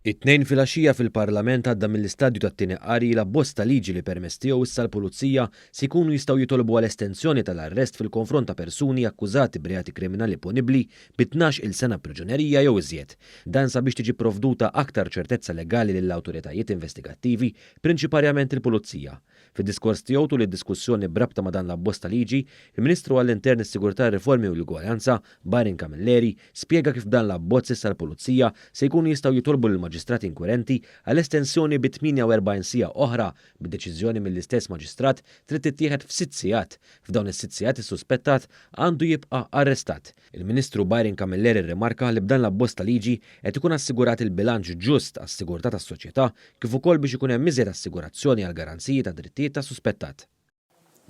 It-Tnejn filgħaxija fil-Parlament għadda mill-istadju tat-tieni qari l-abbozz ta' liġi li permezz tiegħu issa l-Pulizija se jkunu jistgħu jitolbu għal estensjoni tal-arrest fil-konfront ta' persuni akkużati b'reati kriminali punibbli bi 12-il sena priġunerija jew iżjed. Dan sabiex tiġi pprovduta aktar ċertezza legali lill-awtoritajiet investigattivi, prinċiparjament il-Pulizija. Fid-diskors tiegħu tul id-diskussjoni b'rabta ma' dan l-abbozz ta' liġi, il-Ministru għall-Intern, is-Sigurtà, ir-Riformi u l-Ugwaljanza, Byron Camilleri, spjega kif b'dan l-abbozz issa l-Pulizija se jkunu jistgħu jitolbu lill-Maġistrat inkwirenti għal estensjoni bi 48 siegħa oħra, bid-deċiżjoni mill-istess Maġistrat trid tittieħed f'sitt sigħat. F'dawn is-sitt sigħat is-suspettat għandu jibqa' arrestat. Il-Ministru Byron Camilleri rrimarka li b'dan l-abbozz ta' liġi qed ikun assigurat il-bilanċ ġust għas-sigurtà tas-soċjetà kif ukoll biex ikun hemm iżjed assigurazzjoni għall-garanziji tad-drittijiet tas-suspettat.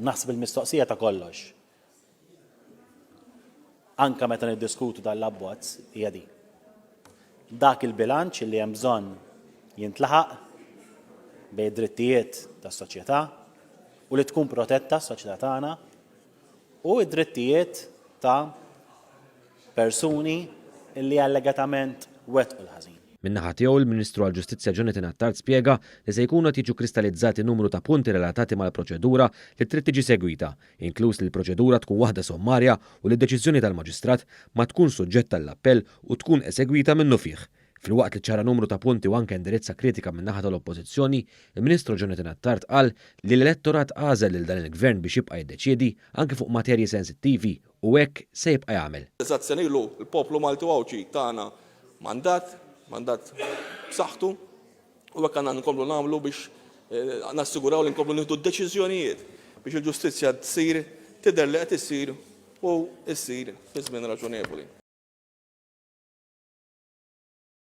Naħseb il-mistoqsija ta' kollox, anke meta niddiskutu dan l-abbozz, hija din. Dak il-bilanċ li hemm bżonn jintlaħaq bejn id-drittijiet tas-soċjetà u li tkun protetta s-soċjetà tagħna u d-drittijiet ta' persuni li allegatament wettqu l-ħażin. Min-naħa tiegħu, il-Ministru għall-Ġustizzja Jonathan Attard spjega li se jkunu qed jiġu kristalizzati numru ta' punti relatati mal-proċedura li trid tiġi segwita, inkluż li l-proċedura tkun waħda sommarja u li d-deċiżjoni tal-Maġistrat ma tkunx suġġetta għall-appell u tkun esegwita minnufih. Filwaqt li ċċara numru ta' punti u anke indirizza kritika min-naħa tal-Oppożizzjoni, il-Ministru Jonathan Attard qal li l-elettorat għażel lil dan il-Gvern biex jibqa' jiddeċiedi anke fuq materji sensittivi u hekk se jibqa' jagħmel. Eżatt sena ilu l-poplu Malti u Għawdxi tana mandat, mandat b'saħħtu, u hekk għandna nkomplu nagħmlu biex nassiguraw li nkomplu nieħdu d-deċiżjonijiet biex il-ġustizzja tsir tidher li qed issir u ssir fi żmien raġunevoli.